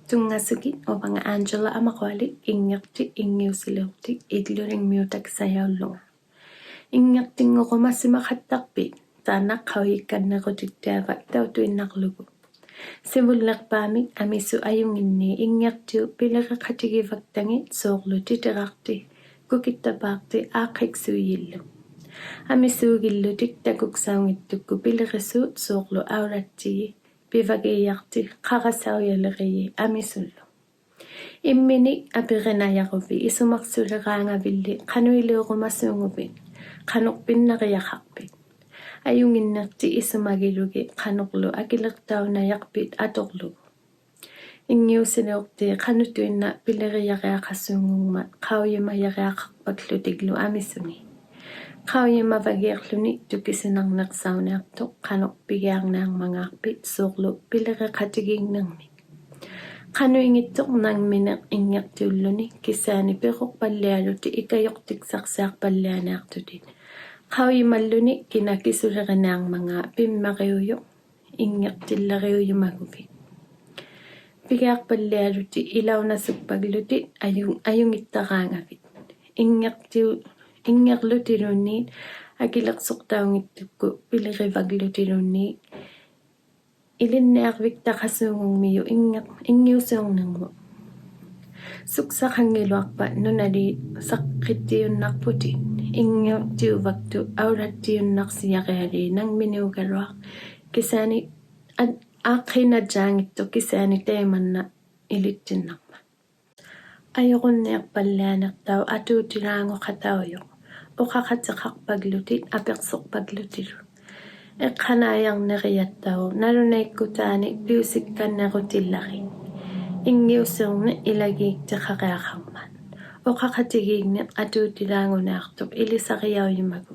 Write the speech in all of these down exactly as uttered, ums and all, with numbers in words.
ᑐᙵᓱᒋᑦ, ᐅᕙᖓ Angela ᐊᒪᕈᐊᓕᒃ, ᐃᙱᖅᑎ ᐃᙱᐅᓯᓕᐅᖅᑎ ᐃᒡᓗᓕᖕᒥᐅᑕᒃᓴᔭᐅᓪᓗᖓ. ᐃᙱᖅᑎᙳᕈᒪᓯᒪᖃᑦᑕᖅᐱᑦ, ᑖᓐᓇ ᖃᐅᔨᒃᑲᓐᓂᕈᑎᑦᑎᐊᕙᒃ ᑕᐅᑐᐃᓐᓇᕐᓗᒍ. ᓯᕗᓪᓕᖅᐹᒥᒃ ᐊᒥᓱᑦ ᐊᔪᙱᓐᓃᑦ ᐃᙱᖅᑎᐅᑉ ᐱᓕᕆᖃᑎᒋᕙᒃᑕᖏᑦ ᓲᕐᓗ ᑎᑎᕋᖅᑎ, ᑯᑭᑦᑕᐹᖅᑎ ᐋᖅᑭᒃᓱᐃᔨᓪᓗ. ᐊᒥᓲᒋᓪᓗᑎᒃ ᑕᑯᒃᓴᐅᙱᑦᑐᒃᑯᑦ ᐱᓕᕆᓲᑦ ᓲᕐᓗ ᐊᐅᓚᑦᑎᔨ, ᐱᕙᒌᔭᖅᑎ, ᖃᕆᑕᐅᔭᓕᕆᔨ ᐊᒥᓱᓪᓗ. ᐃᒻᒥᓂᒃ ᐊᐱᕆᓇᔭᕈᕕᑦ ᐃᓱᒪᒃᓱᓕᕌᖓᕕᓪᓕ ᖃᓄᐃᓕᐅᕈᒪᓲᖑᕕᑦ, ᖃᓄᖅ ᐱᓐᓇᕆᔭᖃᖅᐱᑦ. ᐊᔪᙱᓐᓂᖅᑎ ᐃᓱᒪᒋᓗᒋᑦ ᖃᓄᕐᓗ ᐊᑭᓕᖅᑕᐅᓇᔭᖅᐱᑦ ᐊᑐᕐᓗᒍ. ᐃᙱᐅᓯᓕᐅᖅᑎ ᖃᓄᑐᐃᓐᓇᖅ ᐱᓕᕆᔭᕆᐊᖃᓲᖑᖕᒪᑦ ᖃᐅᔨᒪᔭᕆᐊᖃᖅᐸᒃᖢᑎᒡᓗ ᐊᒥᓱᓂ. ᖃᐅᔨᒪᕙᒌᖅᖢᓂ ᑐᑭᓯᓇᕐᓂᖅᓴᐅᓂᐊᖅᑐᖅ ᖃᓄᖅ ᐱᒋᐊᕐᓂᐊᕐᒪᖔᖅᐱᑦ ᓲᕐᓗ ᐱᓕᕆᖃᑎᒌᖕᓂᕐᒥᒃ. ᖃᓄᐃᙱᑦᑐᖅ ᓇᖕᒥᓂᖅ ᐃᙱᖅᑎᐅᓪᓗᓂ ᑭᓯᐊᓂ ᐱᕈᖅᐸᓪᓕᐊᓗᑎᑦ ᐃᑲᔪᖅᑎᒃᓴᖅᓯᐊᖅᐸᓪᓕᐊᓂᐊᖅᑐᑎᑦ. ᖃᐅᔨᒪᓪᓗᓂ ᑭᓇ ᑭᓱᓕᕆᓂᐊᕐᒪᖔᑦ ᐱᒻᒪᕆᐅᔪᖅ ᐃᙱᖅᑎᓪᓚᕆᐅᔪᒪᒍᕕᑦ. ᐱᒋᐊᖅᐸᓪᓕᐊᓗᑎᑦ ᐃᓚᐅᓇᓱᒃᐸᒡᓗᑎᑦ ᐊᔪ-, ᐊᔪᙱᑦᑕᕌᖓᕕᑦ. ᐃᙱᖅᑎᐅ-, ᐃᙱᕐᓗᑎᓪᓘᓐᓃᑦ ᐊᑭᓕᖅᓱᖅᑕᐅᙱᑦᑐᒃᑯᑦ ᐱᓕᕆᕙᒡᓗᑎᓪᓘᓐᓃᑦ ᐃᓕᓐᓂᐊᕐᕕᒃᑕᖃᓲᖑᖕᒥᔪᖅ ᐃᙱ-, ᐃᙱᐅᓯᐅᕐᓂᕐᒧᑦ. ᓱᒃᓴᖃᙱᓗᐊᖅᐸᑦ ᓄᓇᓖᑦ ᓴᖅᑭᑦᑎᔪᓐᓇᖅᐳᑎᑦ. ᐃᙱᖅᑎᐅᕙᒃᑐᑦ ᐊᐅᓚᑦᑎᔪᓐᓇᖅᓯᔭᕆᐊᓖᑦ ᓇᖕᒥᓂᐅᒐᓗᐊᖅ ᑭᓯᐊᓂ ᐊᑦ-, ᐋᖅᑭᓇᔾᔮᙱᑦᑐᖅ ᑭᓯᐊᓂ ᑕᐃᒪᓐᓇ ᐃᓕᑦᑎᓐᓇᕐᒪᑦ. ᐊᔪᕈᓐᓃᖅᐸᓪᓕᐊᓂᖅᑕᐅᖅ ᐊᑑᑎᓛᖑᖃᑕᐅᔪᖅ. ᐅᖃᖃᑎᖃᖅᐸᒡᓗᑎᑦ ᐊᐱᖅᓱᖅᐸᒡᓗᑎᓪᓗ. ᐃᖅᑲᓇᐃᔭᕐᓂᕆᔭᑦᑕᐅᖅ ᓇᓗᓇᐃᒃᑯᑖᓂ ᐱᐅᓯᒃᑲᓐᓂᕈᑎᓪᓚᕆᑦ. ᐃᙱᐅᓯᐅᕐᓂᖅ ᐃᓚᒌᒃᑎᖃᕆᐊᖃᕐᒪᑦ. ᐅᖃᖃᑎᒌᖕᓂᖅ ᐊᑑᑎᓛᖑᓂᐊᖅᑐᖅ ᐃᓕᓴᕆᔭᐅᔪᒪᒍᕕᑦ.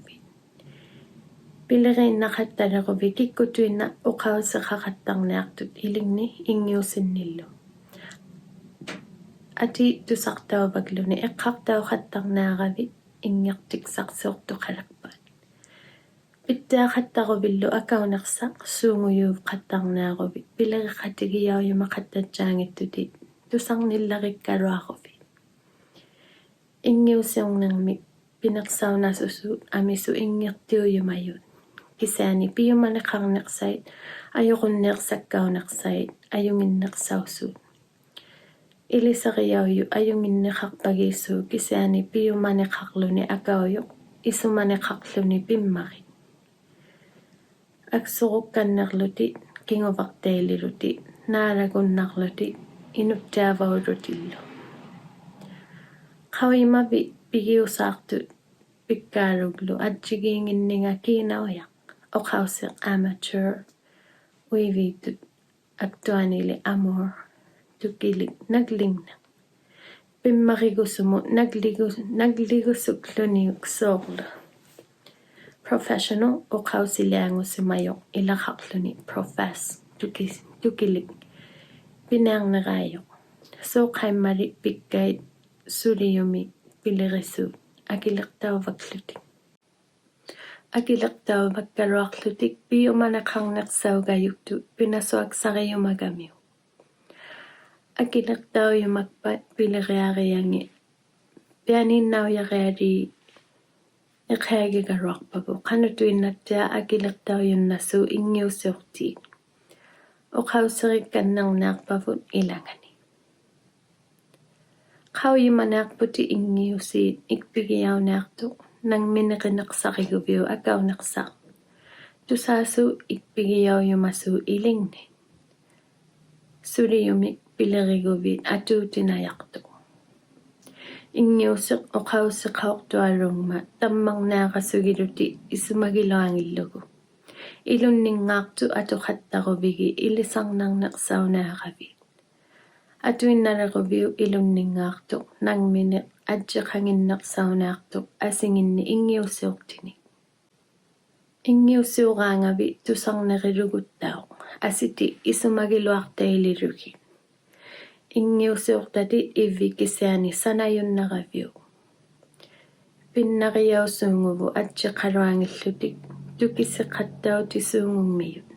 ᐱᓕᕆᓐᓇᖃᑦᑕᓕᕈᕕᑦ ᑭᒃᑯᑐᐃᓐᓇᖅ ᐅᖃᐅᓯᖃᖃᑦᑕᕐᓂᐊᖅᑐᑦ ᐃᓕᖕᓂᒃ ᐃᙱᐅᓯᕐᓂᓪᓗ. ᐊᑏ ᑐᓴᖅᑕᐅᕙᒡᓗᓂ ᐃᖅᑲᖅᑕᐅᖃᑦᑕᕐᓂᐊᕋᕕᑦ ᐃᙱᖅᑎᒃᓴᖅᓯᐅᖅᑐᖃᓕᖅᐸᑦ. ᐱᑦᑎᐊᖃᑦᑕᕈᕕᓪᓗ ᐊᑲᐅᓂᖅᓴᖅ ᓲᖑᔫᖃᑦᑕᕐᓂᐊᕈᕕᑦ ᐱᓕᕆᖃᑎᒋᔭᐅᔪᒪᖃᑦᑕᔾᔮᙱᑦᑐᑎᑦ ᑐᓴᕐᓂᓪᓚᕆᒃᑲᓗᐊᕈᕕᑦ. ᐃᙱᐅᓯᐅᕐᓂᕐᒥᒃ ᐱᓂᖅᓴᐅᓇᓱᓲᑦ ᐊᒥᓱᑦ ᐃᙱᖅᑎᐅᔪᒪᔪᑦ. ᑭᓯᐊᓂ ᐱᔪᒪᓂᖃᕐᓂᖅᓴᐃᑦ, ᐊᔪᕈᓐᓃᖅᓴᒃᑲᐅᓂᖅᓴᐃᑦ, ᐊᔪᙱᓐᓂᖅᓴᐅᓲᑦ. ᐃᓕᓴᕆᔭᐅᔪᑦ ᐊᔪᙱᓐᓂᖃᖅᐸᒋᓲᑦ ᑭᓯᐊᓂ ᐱᔪᒪᓂᖃᕐᓗᓂ ᐊᑲᐅᔪᖅ, ᐃᓱᒪᓂᖃᕐᓗᓂ ᐱᒻᒪᕆᒃ. ᐊᒃᓱᕈᒃᑲᓐᓂᕐᓗᑎᑦ, ᑭᖑᕙᖅᑕᐃᓕᓗᑎᑦ, ᓈᓚᒍᓐᓇᕐᓗᑎᑦ, ᐃᓄᑦᑎᐊᕙᐅᓗᑎᓪᓗ. ᖃᐅᔨᒪᕖᑦ ᐱᒋᐅᓵᖅᑐᑦ ᐱᒃᑳᓗᒡᓗ ᐊᔾᔨᒌᙱᓐᓂᖓ ᑮᓇᐅᔭᖅ? ᐅᖃᐅᓯᖅ amateur, ᐅᐃᕖᑦᑐᑦ ᐊᒃᑐᐊᓂᓕᒃ amor, ᑐᑭᓕᒃ ᓇᒡᓕᖕᓂᖅ. ᐱᒻᒪᕆᒍᓱᒧᑦ ᓇᒡᓕᒍ-, ᓇᒡᓕᒍᓱᒃᖢᓂ ᓲᕐᓗ professional, ᐅᖃᐅᓯᓕᐊᖑᓯᒪᔪᖅ ᐃᓚᖃᕐᓗᓂ profess, ᑐᑭ-, ᑐᑭᓕᒃ. ᐱᓂᐊᕐᓂᕋᐃᔪᖅ. ᓲᖃᐃᒻᒪᓕ ᐱᒃᑲᐃᑦ ᓱᓕᔪᒥᒃ ᐱᓕᕆᓲᑦ ᐊᑭᓕᖅᑕᐅᕙᒃᖢᑎᒃ. ᐊᑭᓕᖅᑕᐅᕙᒃᑲᓗᐊᖅᖢᑎᒃ ᐱᔪᒪᓂᖃᕐᓂᖅᓴᐅᒐᔪᒃᑐᑦ ᐱᓇᓱᐊᒃᓴᕆᔪᒪᒐᒥᐅᒃ. ᐊᑭᓕᖅᑕᐅᔪᒪᒃᐸᑦ ᐱᓕᕆᐊᕆᔭᖏᑦ ᐱᐊᓃᓐᓇᐅᔭᕆᐊᓖᑦ ᐃᕿᐊᒋᒐᓗᐊᖅᐸᒍ, ᖃᓄᑐᐃᓐᓇᑦᑎᐊᖅ ᐊᑭᓕᖅᑕᐅᔪᓐᓇᓲᑦ ᐃᙱᐅᓯᐅᖅᑏᑦ. ᐅᖃᐅᓯᕆᒃᑲᓐᓂᕐᓂᐊᖅᐸᕗᑦ ᐃᓚᖓᓂ. ᖃᐅᔨᒪᓂᐊᖅᐳᑎᑦ ᐃᙱᐅᓰᑦ ᐃᒃᐱᒋᔭᐅᓂᐊᖅᑐᖅ, ᓇᖕᒥᓂᕆᓂᖅᓴᕆᒍᕕᐅᒃ ᐊᑲᐅᓂᖅᓴᖅ. ᑐᓵᓲᑦ ᐃᒃᐱᒋᔭᐅᔪᒪᓲᑦ ᐃᓕᖕᓂᒃ. ᓱᓕᔪᒥᒃ ᐱᓕᕆᒍᕕᑦ ᐊᑑᑎᓇᔭᖅᑐᖅ. ᐃᙱᐅᓯᖅ ᐅᖃᐅᓯᖃᖅᑐᐊᓘᖕᒪᑦ ᑕᒻᒪᕐᓂᐊᕋᓱᒋᓗᑎᑦ ᐃᓱᒪᒋᓗᐊᙱᓪᓗᒍ. ᐃᓗᓐᓂᙶᖅᑐᑦ ᐊᑐᖃᑦᑕᕈᕕᒋᑦ ᐃᓕᓴᕐᓇᕐᓂᖅᓴᐅᓂᐊᕋᕕᑦ. ᐊᑐᐃᓐᓇᓕᕈᕕᐅᒃ ᐃᓗᓐᓂᙶᖅᑐᖅ ᓇᖕᒥᓂᖅ ᐊᔾᔨᖃᖏᓐᓂᖅᓴᐅᓂᐊᖅᑐᖅ ᐊᓯᖏᓐᓂᒃ ᐃᙱᐅᓯᐅᖅᑎᓂᒃ. ᐃᙱᐅᓯᐅᕌᖓᕕᑦ ᑐᓴᕐᓂᕆᓗᒍᑦᑕᐅᖅ, ᐊᓯᑎᑦ ᐃᓱᒪᒋᓗᐊᖅᑕᐃᓕᓗᒋᑦ. ᐃᙱᐅᓯᐅᖅᑕᑎᑦ ᐃᕝᕕᑦ ᑭᓯᐊᓂ ᓴᓇᔪᓐᓇᕋᕕᐅᒃ. ᐱᓐᓇᕆᔭᐅᓲᖑᕗᑦ ᐊᔾᔨᖃᓗᐊᙱᖦᖢᑎᒃ ᑐᑭᓯᖃᑦᑕᐅᑎᓲᖑᖕᒥᔪᑦ.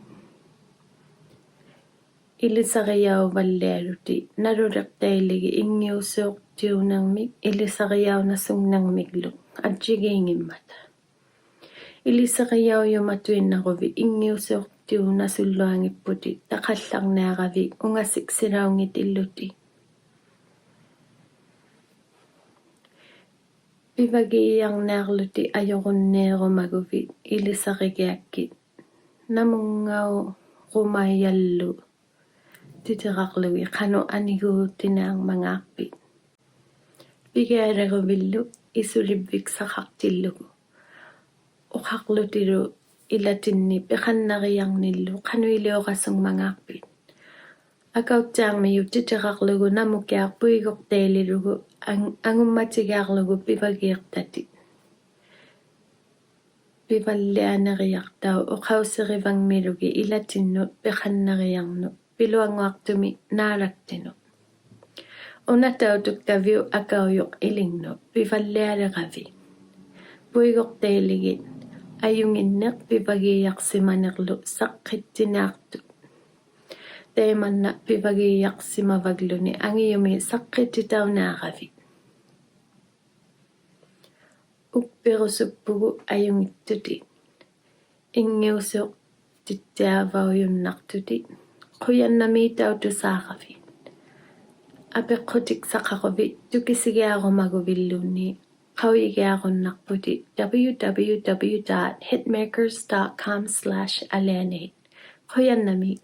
Ilisariauvallialutit naluriqtailigit inngiusiuqtiunirmik ilisariaunasungnirmiglu ajjigiinngimmata. Ilisariaujumatuinnaruvit inngiusiuqtiunasulluanngipputit taqallarniaravit ungasiksilaunngittillutit. Pivagiijarniarlutit ajurunniirumaguvit ilisarigiakkit namunngaurumajallu titiraqlugit qanuq aniguutiniarmangaaqpit. Pigialiruvillu isuliviksaqaqtillugu uqaqlutilu ilatinni piqannarijarnillu qanuiliurasungmangaaqpit. Akautsiarmijuq titiraqlugu namukiaq puiguqtaililugu ang-, angummatigiarlugu pivagiiqtatit. Pivallianirijaqtauq uqausirivangmilugit ilatinnut piqannarijarnut piluannguaqtumik naalaktinut. Una tautuktaviuq akaujuq ilingnut pivallialiravit. Puiguqtailigit ajunginniq pivagiijaqsimanirlu saqqittiniaqtut. Taimanna pivagiijaqsimavagluni angijumi saqqittitauniaravit. Ukpirusuppugut ajunngittutit. Inngiusiuqtittiavaujunnaqtutit. Qujannamiik tautusaaravit. Apiqqutiksaqaruvit tukisigiarumaguvilluni qaujigiarunnaqputit w w w dot hitmakers dot com slash alianait. Qujannamiik.